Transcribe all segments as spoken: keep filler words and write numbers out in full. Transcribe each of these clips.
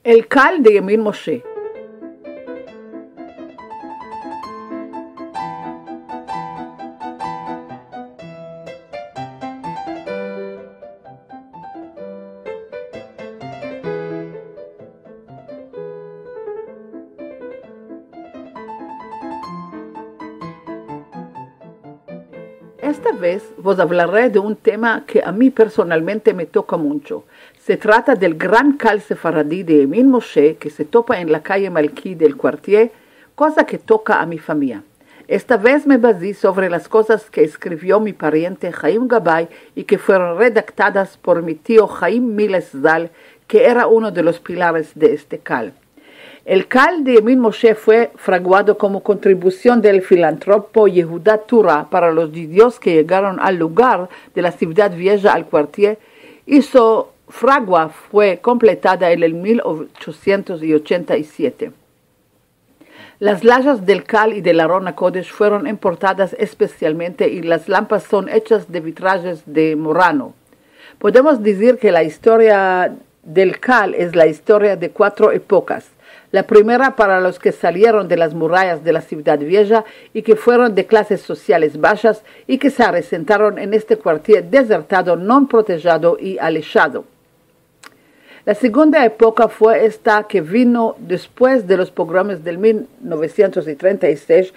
El kal de Yemin Moshe. Esta vez vos avlare de un tema ke a mi personalmente me toka muncho. Se trata del gran kal sefaradi de Yemin Moshe ke se topa en la kaye Malki del Kuartie, koza ke toka a mi famiya. Esta vez me bazi sovre las kozas ke eskrivio mi pariente Haim Gabay i ke fueron redaktadas por mi tio Haim Miles Zal, ke era uno de los pilares de este kal. El kal de Yemin Moshe fue fraguado komo kontribusion del filantropo Yehuda Tura para los djudios ke yegaron al lugar de la Sivdad Vieja al Kuartie, i su fragua fue kompletada en el mil ochosientos i ochenta i siete. Las lajas del kal i del Aron Akodesh fueron importadas espesialmente, i las lampas son echas de vitrajes de Murano. Podemos dizir ke la istoria del kal es la istoria de kuatro epokas. La primera para los ke salieron de las murayas de la Sivdad Vieja i ke fueron de klases sosiales bashas i ke se aresentaron en este kuartie dezertado, non protejado i aleshado. La segunda epoka fue esta ke vino despues de los pogromes del mil novesientos i trenta i sesh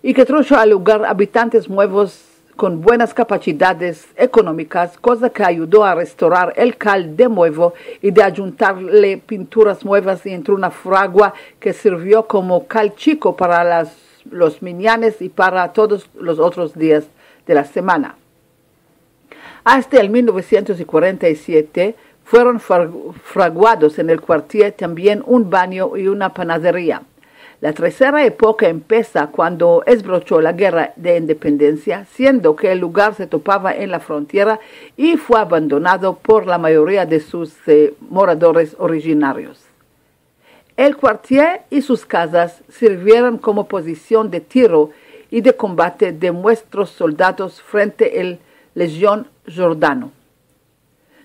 i ke trusho al lugar abitantes muevos kon buenas kapasidades ekonomikas, koza ke ayudo a restorar el kal de muevo i de ayuntarle pinturas muevas i entre una fragua ke sirvio komo kal chiko para las, los minyanes i para todos los otros dias de la semana. Asta el mil novesientos i kuarenta i siete fueron fra-, fraguados en el kuartie tambien un banyo i una panaderia. La tresera epoka empesa kuando esbrocho la gerra de independensia, siendo ke el lugar se topava en la frontiera i fue abandonado por la mayoria de sus, eh, moradores orijinarios. El kuartie i sus kazas sirvieron komo pozision de tiro i de kombate de muestros soldados frente el lejion Jordano.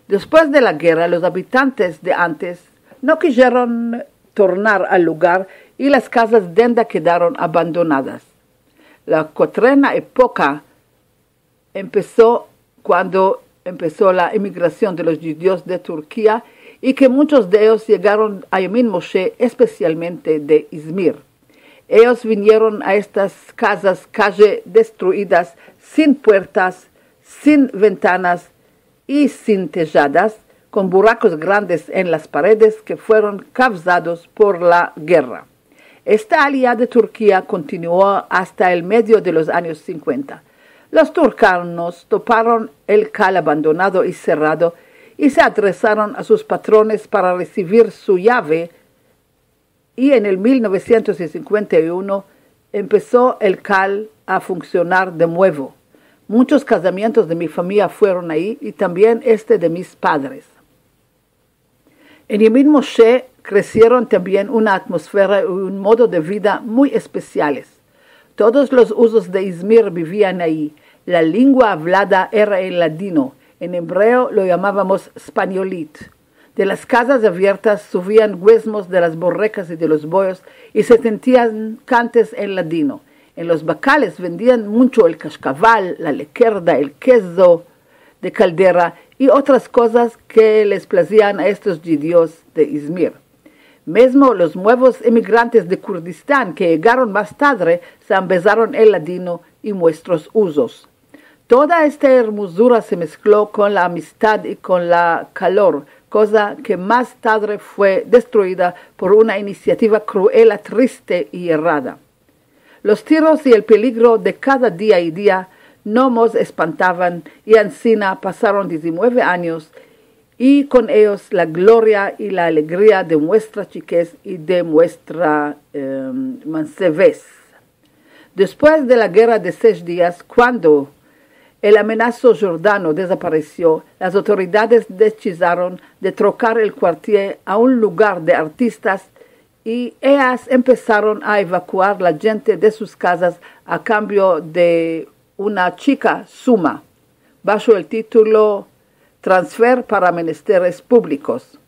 Despues de la gerra, los abitantes de antes no kizieron tornar al lugar i las kazas denda kedaron abandonadas. La kuatrena epoka empeso kuando empeso la emigrasion de los djudios de Turkia i ke munchos de eyos yegaron a Yemin Moshe, espesialmente de Izmir. Eyos vinieron a estas kazas kaye destruidas, sin puertas, sin ventanas i sin tejadas, kon burakos grandes en las paredes ke fueron kavzados por la gerra. Esta alia de Turkia kontinuo asta el medio de los anyos sinkuenta. Los turkanos toparon el kal abandonado i serrado i se adresaron a sus patrones para resivir su yave, i en el mil novesientos i sinkuenta i uno empeso el kal a funksionar de muevo. Munchos kazamientos de mi famiya fueron ayi i tambien este de mis padres. En Yemin Moshe kresieron tambien una atmosfera i un modo de vida muy espesiales. Todos los uzos de Izmir bivian ayi. La lingua avlada era el ladino. En ebreo lo yamavamos spanyolit. De las kazas aviertas suvian guezmos de las borrekas i de los boyos i se sentian kantes en ladino. En los bakales vendian muncho el kashkaval, la lekerda, el kezo de kaldera i otras kozas ke les plazian a estos djudios de Izmir. Mezmo los muevos emigrantes de Kurdistan ke yegaron mas tadre se ambezaron el ladino i muestros uzos. Toda esta ermozura se mesklo kon la amistad i kon la kalor, koza ke mas tadre fue destruida por una inisiativa kruela, triste i errada. Los tiros i el peligro de kada dia i dia no mos espantavan, i ansina pasaron dizinueve anyos, i kon eyos la gloria i la alegria de muestra chikez i de muestra, em, mansevez. Despues de la gerra de sesh dias, kuando el amenaso Jordano dezaparesio, las autoridades desizaron de trokar el kuartie a un lugar de artistas i eyas empesaron a evakuar la djente de sus kazas a kambio de una chika suma, basho el titulo Transfer para Menesteres Publikos.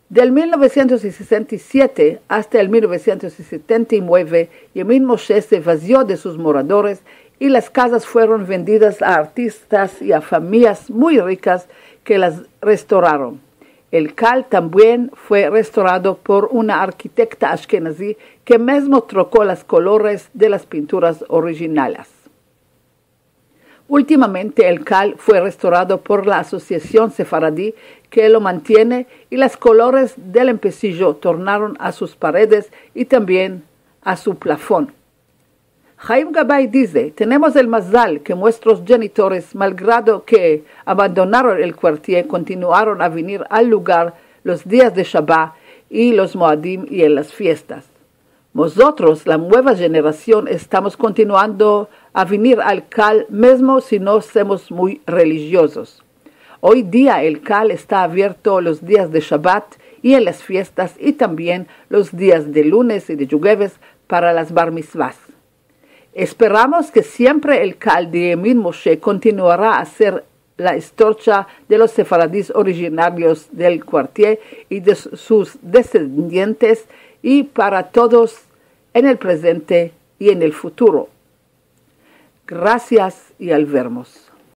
Del mil novesientos sesenta i siete asta el mil novesientos setenta i mueve, Yemin Moshe se vazio de sus moradores i las kazas fueron vendidas a artistas i a famiyas muy rikas ke las restoraron. El kal tambien fue restorado por una arkitekta ashkenazi ke mezmo troko las kolores de las pinturas orijinalas. Ultimamente el kal fue restorado por la Asosiasion Sefaradi ke lo mantiene i las kolores del empesijo tornaron a sus paredes i tambien a su plafon. Haim Gabay dize: "Tenemos el mazal ke muestros jenitores, malgrado ke abandonaron el kuartie, kontinuaron a venir al lugar los dias de Shabat i los Moadim i en las fiestas. Mozotros, la mueva jenerasion, estamos kontinuando a venir al kal, mezmo si no semos muy relijiozos. Oy dia el kal esta avierto los dias de Shabat i en las fiestas i tambien los dias de lunes i de djueves para las bar mitzvas. Esperamos ke siempre el kal de Yemin Moshe kontinuara a ser la estorcha de los sefaradis orijinarios del kuartie i de sus desendientes i para todos en el prezente i en el futuro. Grasias i al vermos."